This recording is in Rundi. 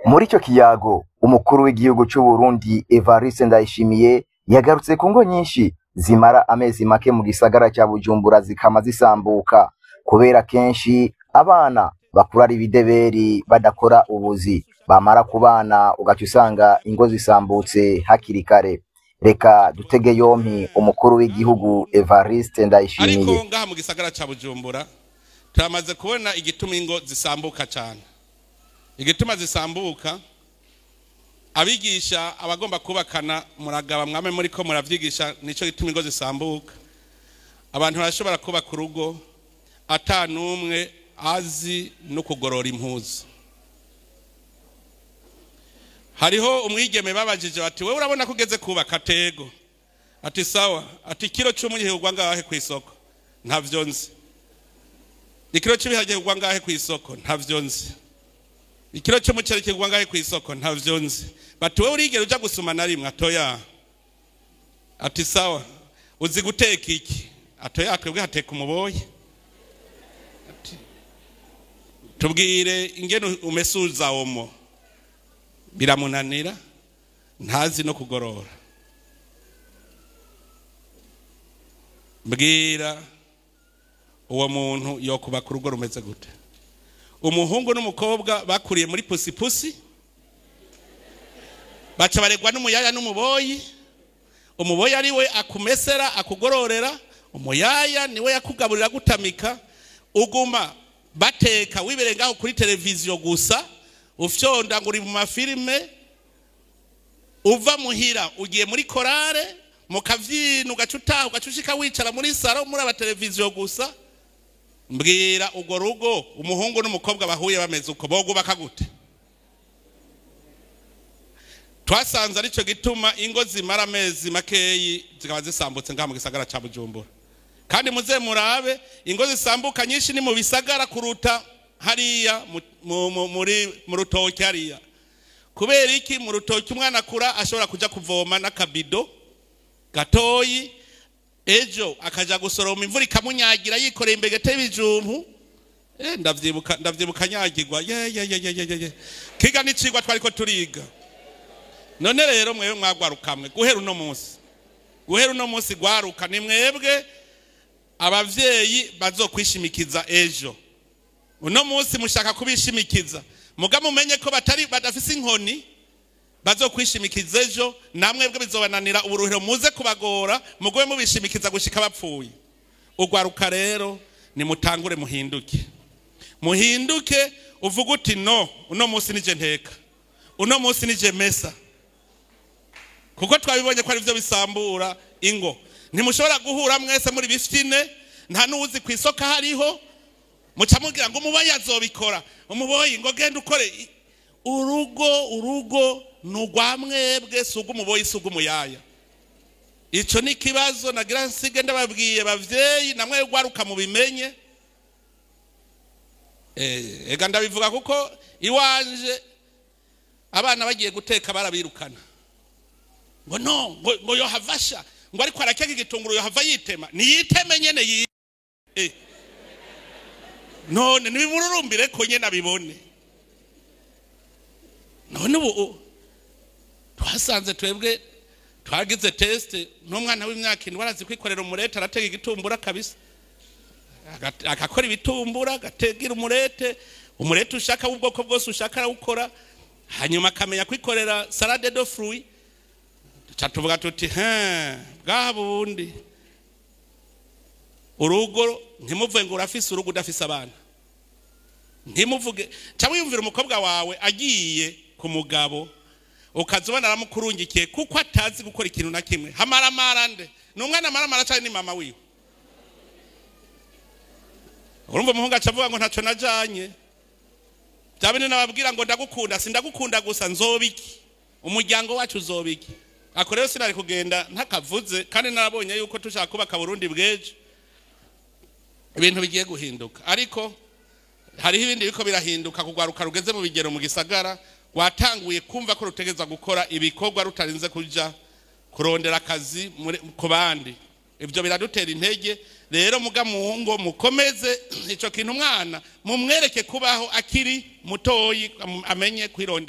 Muri ico kiyago, umukuru w'igihugu c'u Burundi Evariste Ndayishimiye yagarutse ku ngo nyinshi zimara amezi make mu gisagara ca Bujumbura zikama zisambuka kubera kenshi abana bakura ari ibideberi badakora ubuzi, bamara kubana ugaca usanga ingo zisambutse hakiri kare. Reka dutege yompi umukuru w'igihugu Evariste Ndayishimiye. Ariko ngaha mu gisagara ca Bujumbura turamaze kubona igituma ingo zisambuka cyane. Igituma zisambuka, abigisha abagomba kubakana muragaba mwame muri ko muravyigisha, nico gituma ingo zisambuka. Abantu barashobora kubaka urugo ata numwe azi no kugorora impuzu. Hariho umwigeme babajije bati wewe urabona ko ugeze kubaka? Tego. Ati sawa. Ati kilo c'umunyihugwa ngahe kw'isoko? Ntavyo nzi. Ikiro c'ibiharage kugwa ngahe kw'isoko? Ntavyo nzi. Ikiro c'umuceri kigwa ngahe kw'isoko? Ntavyo nzi. Bati wewe urigera uja gusuma na rimwe? Atoya. Ati sawa. Uzi guteka iki? Atoya, twebwe hateka umuboyi. Ati tubwire ingene umesuza omo. Biramunanira, ntazi no kugorora. Mbwira uwo muntu yokubaka urugo rumeze gute? Umuhungu n'umukobwa bakuriye muri pusi pusi, baca baregwa n'umuyaya n'umuboyi. Umuboyi ari we akumesera akugororera, umuyaya niwe yakugaburira gutamika. Uguma bateka wiberengaho kuri televiziyo gusa, ufyonda ngo uri mu mafilime, uva muhira ugiye muri korale mukavyina, ugaca utaha ugaca ushika wicara muri saro muri aba televiziyo gusa. Mbwira urwo rugo umuhungu n'umukobwa bahuye bameze uko bogubaka gute? Twasanze arico gituma ingo zimara amezi makeyi zikaba zisambutse ngaha mu gisagara ca Bujumbura. Kandi muze murabe ingo zisambuka nyinshi ni mu bisagara kuruta hariya muri mu rutoki hariya. Kubera iki? Mu rutoki umwana akura ashobora kuja kuvoma n'akabido gatoyi, ejo akaja gusoroma imvura ikamunyagira yikoreye imbegete y'ibijumbu. Ndavyibuka nyagirwa. Ye ye ye ye ye. Kiga n'icigwa twariko turiga. None rero mwewe mwagwarukamwe guhera uno munsi gwaruka ni mwebwe abavyeyi bazokwishimikiza ejo. Uno munsi mushaka kubishimikiza, muga mumenye ko batari badafise inkoni bazokwishimikiza ejo, namwebwe bizobananira uburuhiro muze kubagora, mugobe mubishimikiza gushika bapfuye. Ugwaruka rero ni mutangure muhinduke. Muhinduke uvuga uti no, uno munsi nije nteka, uno munsi nije mesa. Kuko twabibonye ko ari byo bisambura ingo. Ntimushobora guhura mwese muri bifitine, nta nuzi kwisoka hariho, muca mugira ngo umuboyi azobikora. Umuboyi ngo genda ukore. Urugo nugwa mwebwe, suga umuboyi suga umuyaya. Ico ni kibazo nagira nsige ndababwiye bavyeyi namwe gwaruka mubimenye. Ega ndabivuga kuko iwanje abana bagiye guteka barabirukana. Ngo no, ngo yohavasha, ngo ariko arakeka igitunguru yohava yitema. Niyiteme nyene yi. None nibimururumbire ko nyene abibone. None ubu twasanze twebwe twagize test n'umwana w'imyaka 7 arazi kwikorera umurete, aratega igitumbura kabisa. Akakora ibitumbura, agategira umurete, umurete ushaka ubwoko bwose ushaka arawukora, hanyuma akamenya kwikorera salade de fruits. Tuvuga tuti bwa bundi urugo ntimuvuge ngo urafise urugo udafise abana. Ntimuvuge cyangwa wiyumvira umukobwa wawe agiye ku mugabo ukazobona aramukurungikiye kuko atazi gukora ikintu na kimwe. Hamaramara nde? Ni umwana amaramara cyane ni mama wiwe. Urumva umuhungu acavuga ngo ntaco najanye. Bya bine nababwira ngo ndagukunda, sindagukunda gusa nzobiki. Umuryango wacu uzobiki. Ako rero sinari kugenda ntakavuze, kandi narabonye yuko tushaka kubaka Burundi bwejo ibintu bigiye guhinduka. Ariko hariho ibindi biko birahinduka kugwaruka rugeze mu bigero mu gisagara watanguye kumva ko rutegeza gukora ibikorwa rutarinze kuja kurondera akazi ku bandi. Ibyo biradutera intege. Rero muga muhungo mukomeze ico kintu umwana mumwereke kubaho akiri mutoyi, amenye kwirondera.